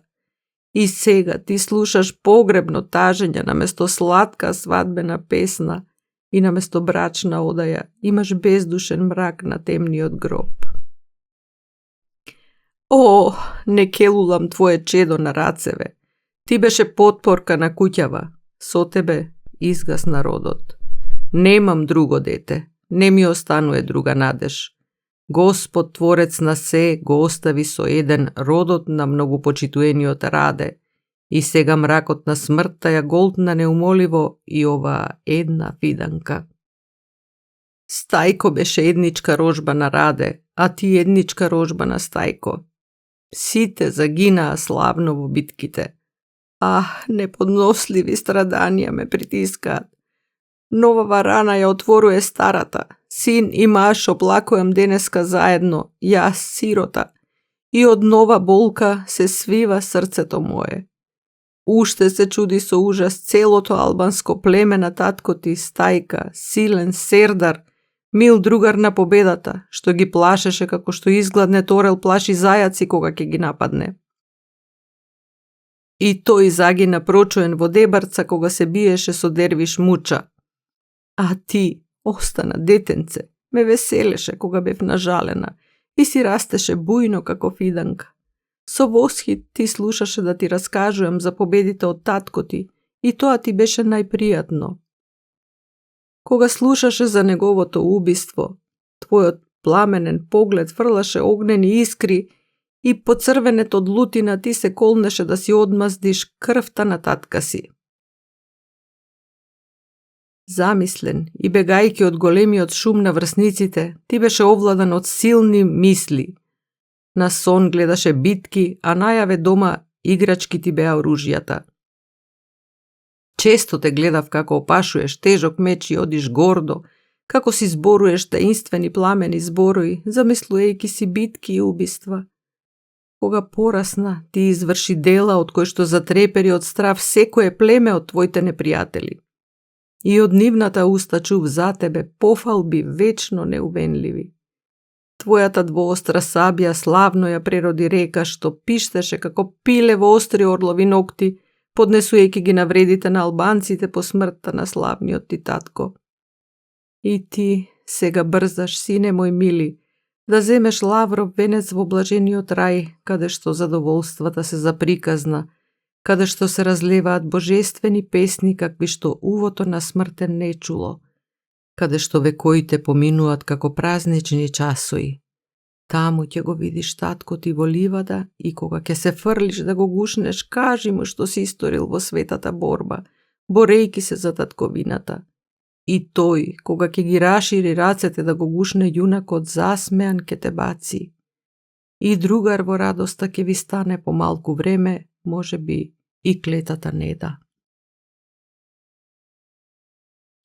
И сега ти слушаш погребно тажење наместо сладка свадбена песна и наместо брачна одаја имаш бездушен мрак на темниот гроб. О, не келулам твое чедо на рацеве. Ти беше потпорка на куќава. Со тебе изгасна родот. Немам друго дете. Не ми останува друга надеж. Господ, Творец на се, го остави со еден родот на многопочитуениот Раде и сега мракот на смртта ја голтна неумоливо и оваа една виданка. Стајко беше едничка рожба на Раде, а ти едничка рожба на Стајко. Сите загинаа славно во битките. Неподносливи страданија ме притискаат. Новава рана ја отворуе старата. Син и маж оплакувам денеска заедно, јас сирота, и од нова болка се свива срцето мое. Уште се чуди со ужас целото албанско племе на татко ти Стајка, силен сердар, мил другар на победата, што ги плашеше како што изгладнет орел плаши зајаци кога ќе ги нападне. И тој загина прочуен во Дебарца кога се биеше со Дервиш Муча. А ти, остана детенце, ме веселеше кога бев нажалена и си растеше бујно како фиданка. Со восхит ти слушаше да ти раскажувам за победите од татко ти и тоа ти беше најпријатно. Кога слушаше за неговото убиство, твојот пламенен поглед фрлаше огнени искри и поцрвенет од лутина ти се колнеше да си одмаздиш крвта на татка си. Замислен и бегајќи од големиот шум на врсниците, ти беше овладан од силни мисли. На сон гледаше битки, а најаве дома играчки ти беа оружјата. Често те гледав како опашуеш тежок меч и одиш гордо, како си зборуеш таинствени пламени зборои, замислуејќи си битки и убиства. Кога порасна, ти изврши дела од кои што затрепери од страв секое племе од твоите непријатели. И од нивната уста чув за тебе пофалби вечно неувенливи. Твојата двоостра сабија славно ја прероди река што пиштеше како пиле во остри орлови ногти, поднесујќи ги навредите на албанците по смртта на славниот ти татко. И ти сега брзаш, сине мој мили, да земеш лавров венец во блажениот рај, каде што задоволствата се заприказна, каде што се разлеваат божествени песни какви што увото на смртен не чуло, каде што векоите поминуваат како празнични часои. Таму ќе го видиш татко ти во ливада и кога ќе се фрлиш да го гушнеш, кажи му што си историл во светата борба, борејки се за татковината. И тој, кога ќе ги рашири рацете да го гушне јунакот, засмеан ќе те баци. И другар во радоста ќе ви стане по малку време, може би и клетата Неда.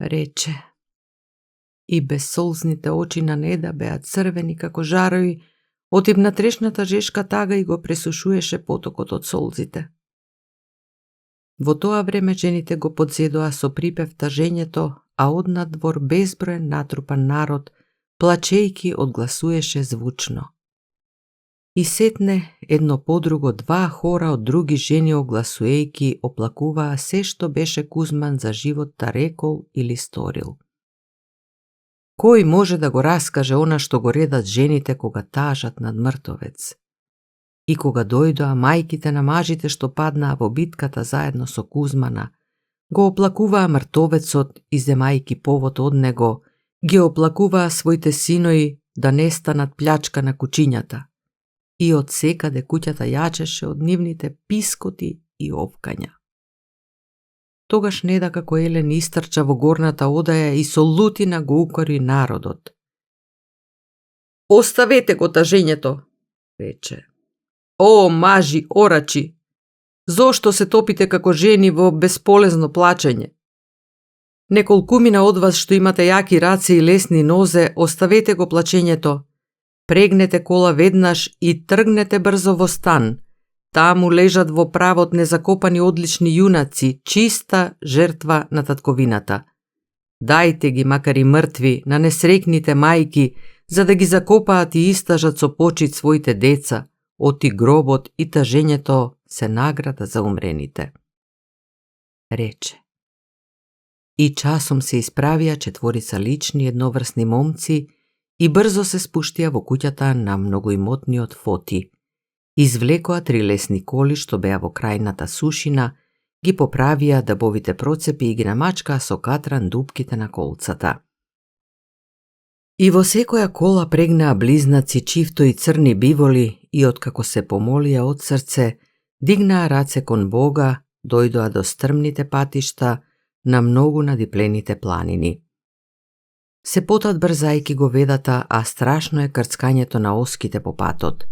Рече. И безсолзните очи на Неда беа црвени како жарови, од внатрешната жешка тага и го пресушуеше потокот од солзите. Во тоа време жените го подзедоа со припев тажењето, а однадвор безброен натрупан народ, плачејки, одгласуеше звучно. И сетне едно по друго два хора од други жени огласуејки оплакуваа се што беше Кузман за животта рекол или сторил. Кој може да го раскаже она што го редат жените кога тажат над мртовец? И кога дојдоа мајките на мажите што паднаа во битката заедно со Кузмана, го оплакуваа мртовецот и земајки повод од него, ги оплакуваа своите синои да не станат плячка на кучињата. И од секаде куќата јачеше од нивните пискоти и овкања. Тогаш Неда како Елен истрча во горната одаја и со лутина го укори народот. Оставете го тажењето, рече. О, мажи, орачи! Зошто се топите како жени во бесполезно плачење? Неколкумина од вас што имате јаки раце и лесни нозе, оставете го плачењето. Прегнете кола веднаш и тргнете брзо во стан. Таму лежат во правот незакопани одлични јунаци, чиста жртва на татковината. Дајте ги, макар и мртви, на несрекните мајки, за да ги закопаат и истажат со почит своите деца. Оти гробот и тажењето се награда за умрените. Рече. И часом се исправија четворица лични едноврсни момци и брзо се спуштија во куќата на многоимотниот Фоти. Извлекоа 3 лесни коли што беа во крајната сушина, ги поправија дабовите процепи и ги намачкаа со катран дупките на колцата. И во секоја кола прегнаа близнаци чифто и црни биволи и откако се помолија од срце, дигнаа раце кон Бога, дојдоа до стрмните патишта на многу надиплените планини. Се потат брзајки го ведата, а страшно е крцкањето на оските по патот.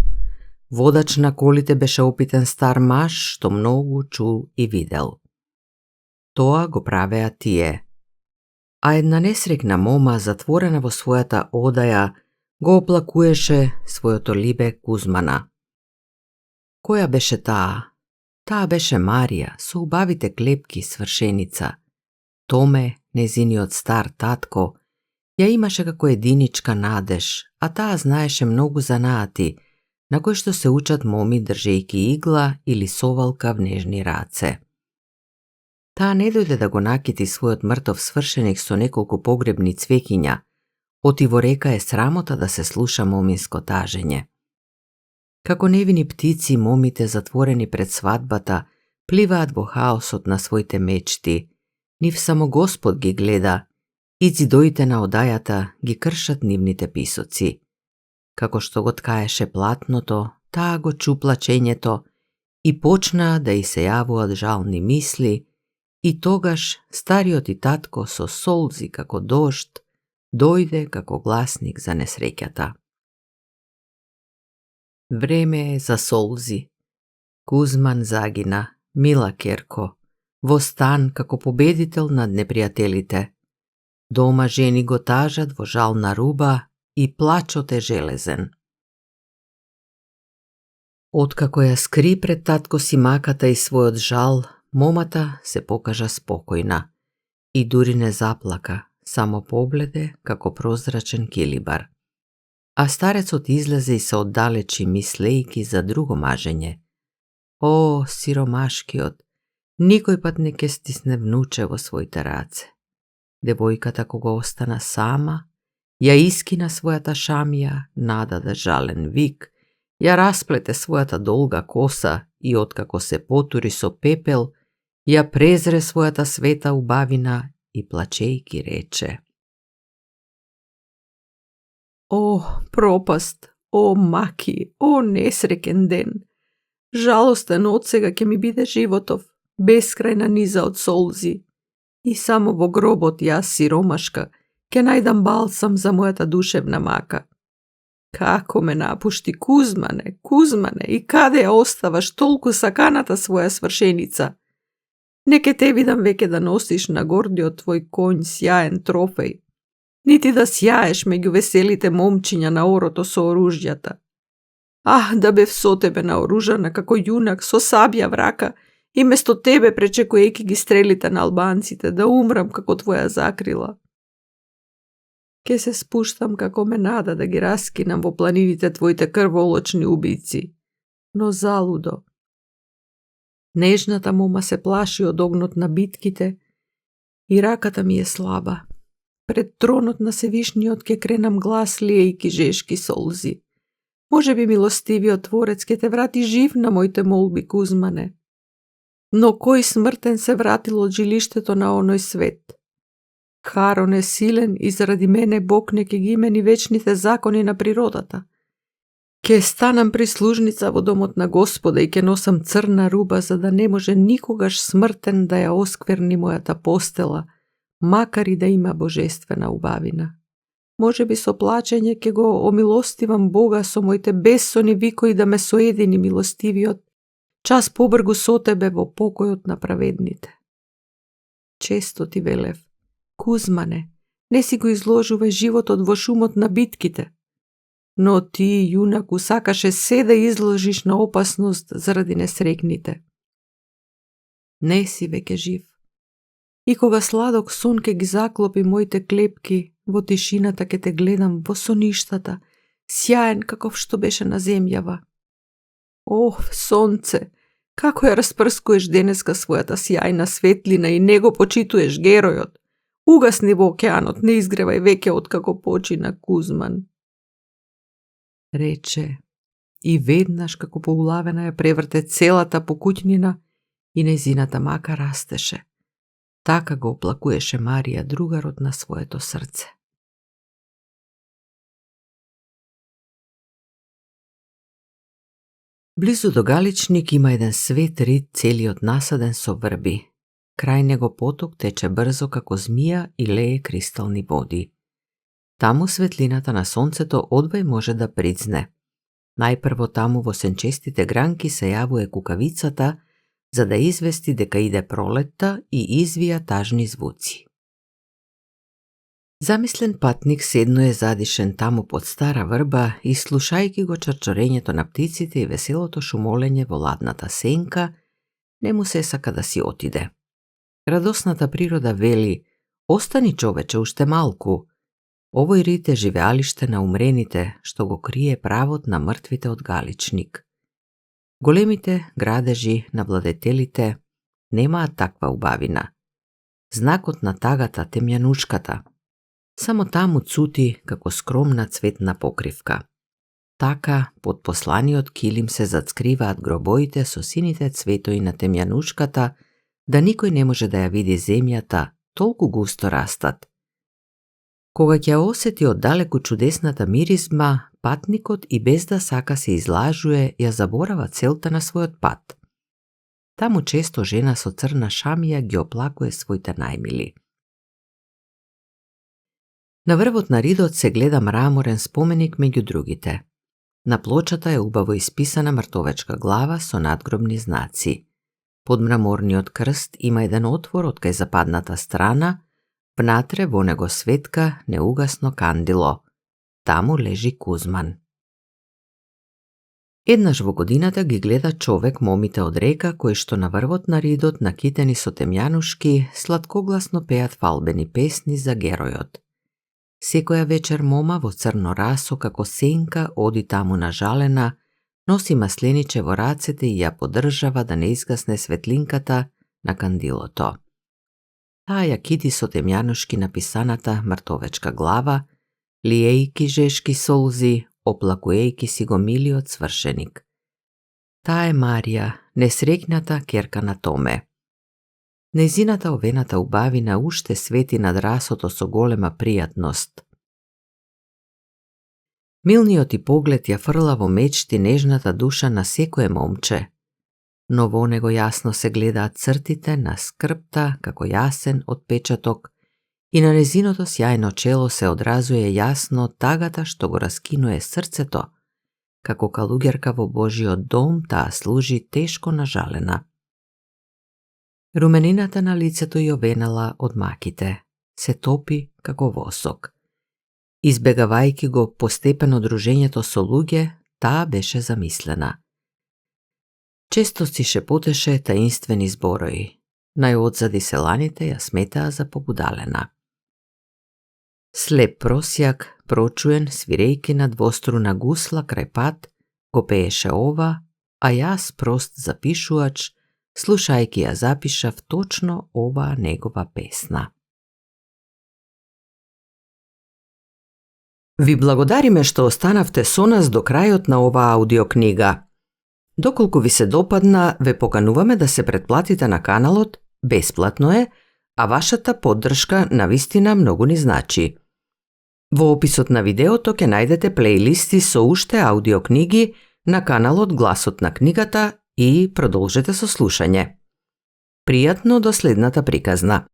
Водач на колите беше опитен стар маж што многу чул и видел. Тоа го правеа тие. А една несрекна мома, затворена во својата одаја, го оплакуеше својото либе Кузмана. Која беше таа? Таа беше Марија, со убавите клепки свршеница. Томе, незиниот стар татко, ја имаше како единичка надеж, а таа знаеше многу занаати, на кои што се учат моми држејки игла или совалка в нежни раце. Таа не дојде да го накити својот мртов свршеник со неколку погребни цвеќиња, оти во река е срамота да се слуша моминско тажење. Како невини птици, момите затворени пред свадбата пливаат во хаосот на своите мечти, нив само Господ ги гледа, и ѕидоите на одајата ги кршат нивните писоци. Како што го ткаеше платното, таа го чу плачењето и почнаа да и се јавуваат жални мисли, и тогаш стариот и татко со солзи како дожд дојде како гласник за несреќата. Време е за солзи. Кузман загина, мила керко, во стан како победител над непријателите. Дома жени го тажат во жална руба и плачот е железен. Откако ја скри пред татко си маката и својот жал, момата се покажа спокојна и дури не заплака, само побледе како прозрачен килибар. А старецот излезе и се оддалечи мислејки за друго мажење. О, сиромашкиот, никој пат не ке стисне внуче во своите раце. Девојката кога остана сама, ја искина својата шамија, нададе жален вик, ја расплете својата долга коса и откако се потури со пепел, ја презре својата света убавина и плачејки рече: О, пропаст, о, маки, о, несрекен ден! Жалостен од сега ќе ми биде животов, бескрајна низа од солзи. И само во гробот јас, сиромашка, ќе најдам балсам за мојата душевна мака. Како ме напушти, Кузмане, Кузмане, и каде ја оставаш толку саканата своја свршеница? Неке те видам веќе да носиш на гордиот твој конј сјаен трофеј, нити да сјаеш меѓу веселите момчиња на орото со оружјата. Да бев со тебе наоружана како јунак со сабја в рака и место тебе пречекујќи ги стрелите на албанците да умрам како твоја закрила. Ке се спуштам како менада да ги раскинам во планините твоите крволочни убици. Но залудо. Нежната мома се плаши од огнот на битките и раката ми е слаба. Пред тронот на Севишниот ке кренам глас лиејки жешки солзи. Може би милостивиот Творец ке те врати жив на моите молби, Кузмане. Но кој смртен се вратил од жилиштето на оној свет? Харон е силен и заради мене Бог не ке ги имени вечните закони на природата. Ке станам прислужница во домот на Господа и ке носам црна руба, за да не може никогаш смртен да ја оскверни мојата постела, макар и да има божествена убавина. Може би со плачење ке го омилостивам Бога со моите бесони викои да ме соедини милостивиот, час побргу со тебе во покојот на праведните. Често ти велев, Кузмане, не си го изложувај животот во шумот на битките, но ти, јунаку, сакаше се да изложиш на опасност заради несрекните. Не си веќе жив. И кога сладок сон ке ги заклопи моите клепки, во тишината ке те гледам во соништата, сјаен каков што беше на земјава. Ох, сонце, како ја распрскуеш денеска својата сјајна светлина и не го почитуеш геројот. Угасни во океанот, не изгревај веќе откако почина Кузман. Рече, и веднаш како поулавена ја преврте целата покуќнина и нејзината мака растеше. Така го оплакуеше Марија другарот на своето срце. Близу до Галичник има еден свет рид целиот насаден со врби. Крај него поток тече брзо како змија и лее кристални води. Таму светлината на сонцето одвај може да прицне. Најпрво таму во сенчестите гранки се јавува кукавицата, за да извести дека иде пролетта и извија тажни звуци. Замислен патник седно е задишен таму под стара врба и слушајќи го чрчорењето на птиците и веселото шумолење во ладната сенка, не му се сака да си отиде. Радосната природа вели, остани човече уште малку. Овој рид е живеалиште на умрените, што го крие правот на мртвите од Галичник. Големите градежи на владетелите немаат таква убавина. Знакот на тагата, темјанушката, само таму цути како скромна цветна покривка. Така, под посланиот килим се зацкриваат гробоите со сините цветои на темјанушката, да никој не може да ја види земјата, толку густо растат. Кога ќе осети оддалеку чудесната миризма, патникот и без да сака се излажуе, ја заборава целта на својот пат. Таму често жена со црна шамија ги оплакуе своите најмили. На врвот на ридот се гледа мраморен споменик меѓу другите. На плочата е убаво исписана мртовечка глава со надгробни знаци. Под мраморниот крст има еден отвор од кај западната страна, внатре во него светка неугасно кандило. Таму лежи Кузман. Еднаш во годината ги гледа човек момите од река кои што на врвот на ридот накитени со темјанушки сладкогласно пеат фалбени песни за геројот. Секоја вечер мома во црно расо како сенка оди таму нажалена, носи маслениче во рацете и ја поддржава да не изгасне светлинката на кандилото. Таа ја киди со темјанушки написаната мртовечка глава, лиејки жешки солзи, оплакуејки си го милиот свршеник. Таа е Марија, несреќната керка на Томе. Нејзината овената убавина уште свети над расото со голема пријатност. Милниот и поглед ја фрла во мечти нежната душа на секое момче, но во него јасно се гледаат цртите на скрпта како јасен отпечаток и на незиното сјајно чело се одразуе јасно тагата што го раскинуе срцето, како калуѓерка во Божиот дом таа служи тешко нажалена. Руменината на лицето ја овенела од маките, се топи како восок. Избегавајќи го постепено дружењето со луѓе, таа беше замислена. Често си шепотеше таинствени зборои. Најодзади селаните ја сметаа за побудалена. Слеп просјак, прочуен, свирејки на двоструна гусла крај пат, го пееше ова, а јас, прост запишувач, слушајки ја запишав точно оваа негова песна. Ви благодариме што останавте со нас до крајот на оваа аудиокнига. Доколку ви се допадна, ве покануваме да се претплатите на каналот, бесплатно е, а вашата поддршка навистина многу ни значи. Во описот на видеото ќе најдете плейлисти со уште аудиокниги на каналот Гласот на книгата и продолжете со слушање. Пријатно до следната приказна.